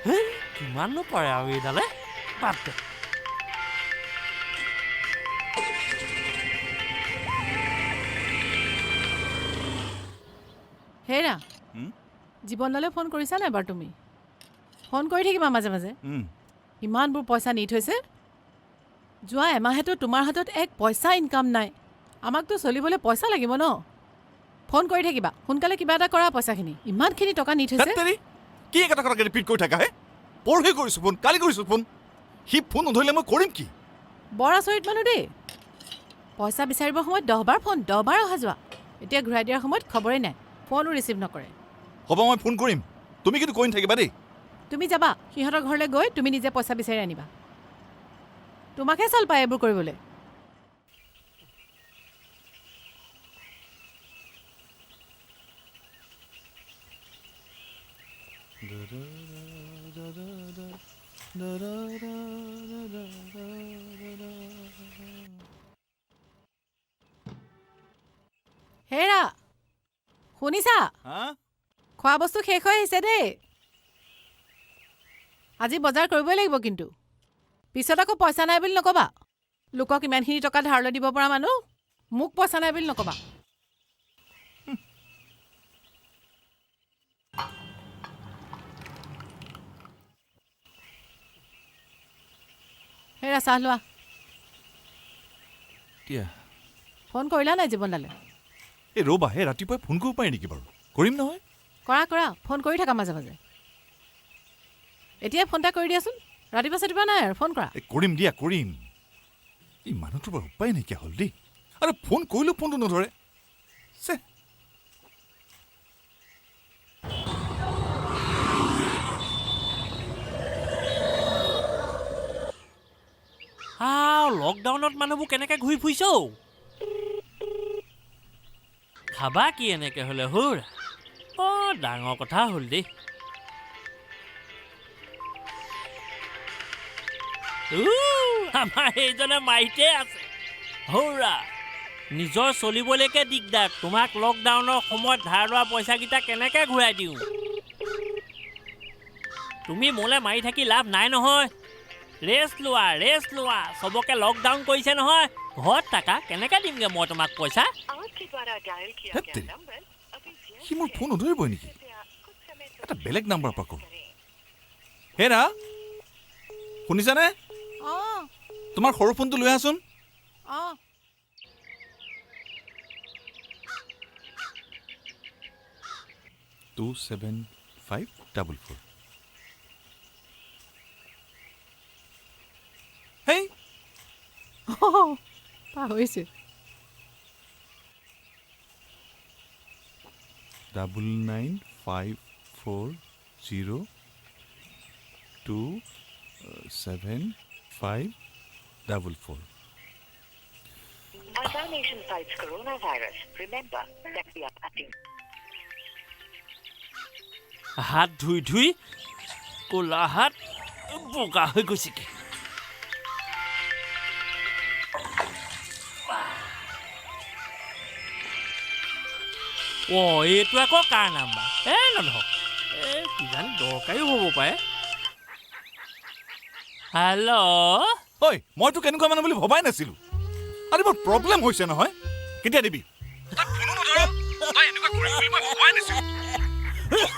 হেই, কিমাননো কৰে আৰু এইডালে, বাদ দে। হেৰা, হুম? জীৱনদালৈ ফোন কৰিছা নাই বাৰু? তুমি ফোন কৰি থাকিবা মাজে মাজে। ইমানবোৰ পইচা নি থৈছে, যোৱা এমাহেতো তোমাৰ হাতত এক পইচা ইনকাম নাই। আমাকতো চলিবলৈ পইচা লাগিব ন। ফোন কৰি থাকিবা, সোনকালে কিবা এটা কৰা। পইচাখিনি, ইমানখিনি টকা নি থৈছে। ধেৎ তেৰি, কি একেটা কথাকে ৰিপিট কৰি থাকা হে? পৰহি কৰিছোঁ ফোন, কালি কৰিছোঁ ফোন। সি ফোন নধৰিলে মই কৰিম কি? বৰ আচৰিত মানুহ দেই। পইচা বিচাৰিবৰ সময়ত 10বাৰ ফোন, 10বাৰ অহা যোৱা, এতিয়া ঘূৰাই দিয়াৰ সময়ত খবৰেই নাই, ফোনো ৰিচিভ নকৰে। হ'ব, মই ফোন কৰিম, তুমি কিন্তু কৈ নাথাকিবা দেই। তুমি যাবা সিহঁতৰ ঘৰলৈ, গৈ তুমি নিজে পইচা বিচাৰি আনিবা। তোমাকহে চল পায় এইবোৰ কৰিবলৈ। হেৰা, শুনিছা? হা? খোৱা বস্তু শেষ হৈ আহিছে দেই। আজি বজাৰ কৰিবই লাগিব কিন্তু, পিছত আকৌ পইচা নাই বুলি নক'বা। লোকক ইমানখিনি টকা ধাৰলৈ দিব পৰা মানুহ, মোক পইচা নাই বুলি নক'বা। হেৰা, চাহ লোৱা। এতিয়া ফোন কৰিলা নাই জীৱনদালে? এই ৰ'বা হে, ৰাতিপুৱাই ফোন কৰিব পাৰি নেকি বাৰু? কৰিম নহয়। কৰা কৰা, ফোন কৰি থাকা মাজে মাজে। এতিয়াই ফোন এটা কৰি দিয়াচোন। ৰাতিপুৱা চাতিপুৱা নাই আৰু, ফোন কৰা। এই কৰিম দিয়া, কৰিম। এই মানুহটোৰ বাৰু উপায় নাইকিয়া হ'ল দেই। আৰু ফোন কৰিলেও ফোনটো নধৰে। চে। আও, লকডাউনত মানুহবোৰ কেনেকে ঘূৰি ফুৰিছে অ'? খাবা কি এনেকে হ'লে হুৰ? অ' ডাঙৰ কথা হ'ল দেই। উ, আমাৰ সেইজনে মাৰিতে আছে। হৌৰা, নিজৰ চলিবলৈকে দিগদাৰ, তোমাক লকডাউনৰ সময়ত ধাৰ লোৱা পইচাকেইটা কেনেকে ঘূৰাই দিওঁ? তুমি মোলৈ মাৰি থাকি লাভ নাই নহয়। ৰেষ্ট লোৱা, ৰেষ্ট লোৱা। চবকে লকডাউন কৰিছে নহয়, ঘৰত থাকা। কেনেকে দিমগে মই তোমাক পইচা? ধেৎ তেৰি, সি মোৰ ফোন নধৰিবই নেকি? এটা বেলেগ নাম্বাৰৰ পৰা কৰোঁ। হেৰা, শুনিছানে? অঁ। তোমাৰ সৰু ফোনটো লৈ আহাচোন। অঁ। 27544। হেই। অঁ, পাহৰিছোঁ। 9954027544। As our nation fights coronavirus, remember that we are fighting হাত ধুই ধুই ক'লা হাত বগা হৈ গৈছেগে। অ' এইটো আকৌ কাৰ নাম্বাৰ? এই নধৰ, এই কিজানি দৰকাৰীও হ'ব পাৰে। হেল্ল'? ঐ, মইতো কেনেকুৱা মানুহ বুলি ভবাই নাছিলোঁ। আৰে, মোৰ প্ৰব্লেম হৈছে নহয়। কেতিয়া দিবি? তই ফোনো নধৰ। তই এনেকুৱা কৰিবি বুলি মই ভবাই নাছিলোঁ।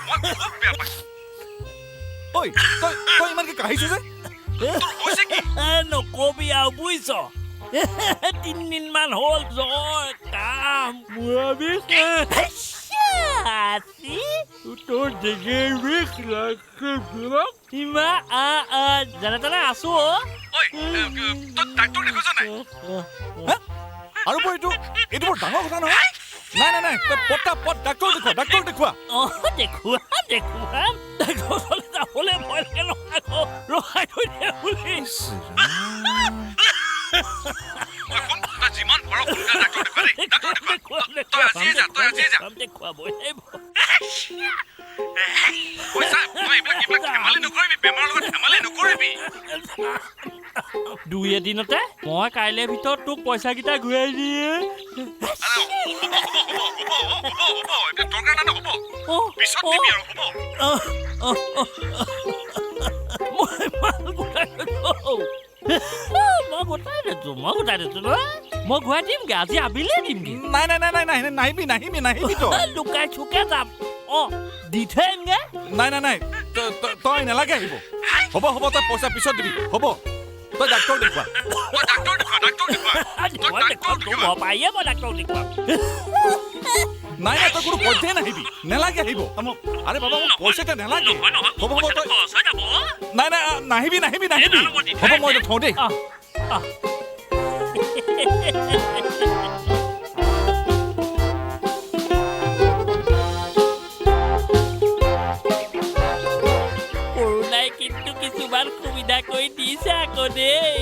মই খুব বেয়া পাইছোঁ। ঐ, তই ইমানকে কাহিছ যে, তোৰ হৈছে কি? নকবি আৰু বুজিছ, 3 দিনমান হ'ল, জ্বৰ, কাহ, মূৰৰ বিষ, হাঁচি, তোৰ ডিঙিৰ বিষ, ইমান আ আ যেনে তেনে আছো অ'। ঐ, তই ডাক্তৰ দেখুৱাইছ নাই হা? আৰু বৰ এইটো বৰ ডাঙৰ কথা নহয়। নাই নাই নাই, তই পটাপট ডাক্তৰ দেখুৱা, ডাক্তৰ দেখুৱা। অঁ, দেখুওৱা, দেখুওৱা। ডাক্তৰৰ ওচৰলৈ যাবলৈ ভয় লাগে নহয়, আকৌ ৰখাই থৈ দিয়ে বুলি। তই যিমান পাৰ সোনকালে ডাক্তৰ দেখুৱা দেই, ডাক্তৰ দেখুৱা। তই আজিয়ে যা, তই আজিয়ে যা। দেখুৱাবই লাগিব। ঐ চা, তই এইবিলাক ধেমালি নকৰিবি, বেমাৰৰ লগত ধেমালি নকৰিবি। দুই এদিনতে মই কাইলৈৰ ভিতৰত তোক পইচাকেইটা ঘূৰাই দিয়ে। আৰে হ'ব হ'ব হ'ব হ'ব হ'ব হ'ব, এতিয়া দৰকাৰ নাই, হ'ব। অ, পিছত অ, দিবি আৰু, হ'ব। অ, অ, অ। মই গোটাই দিছো নহয়, মই ঘূৰাই দিমগে, আজি আবেলিয়ে দিমগে। নাই নাই নাই নাই নাই, নাহিবি নাহিবি নাহিবি তই। লুকাই চুকে যাম, অঁ, দি থৈ আহিমগে। নাই নাই নাই, তই নালাগে আহিব। হ'ব হ'ব, তই পইচা পিছত দিবি। হ'ব, তই ডাক্তৰ দেখুৱা। দেখুৱাম দেখুৱাম, তোৰ ঘৰ পায়ে মই ডাক্তৰক দেখুৱাম। নাই নাই, তই কোনো পধ্যেই নাহিবি, নালাগে আহিব। আৰে বাবা, মোক পইচা এতিয়া নালাগে। হ'ব হ'ব, তই নাই নাই, নাহিবি নাহিবি নাহিবি। হ'ব, মই এতিয়া থওঁ দেই। আহ আহ। কৰোণাই কিন্তু কিছুমান সুবিধা কৰি দিছে আকৌ দেই।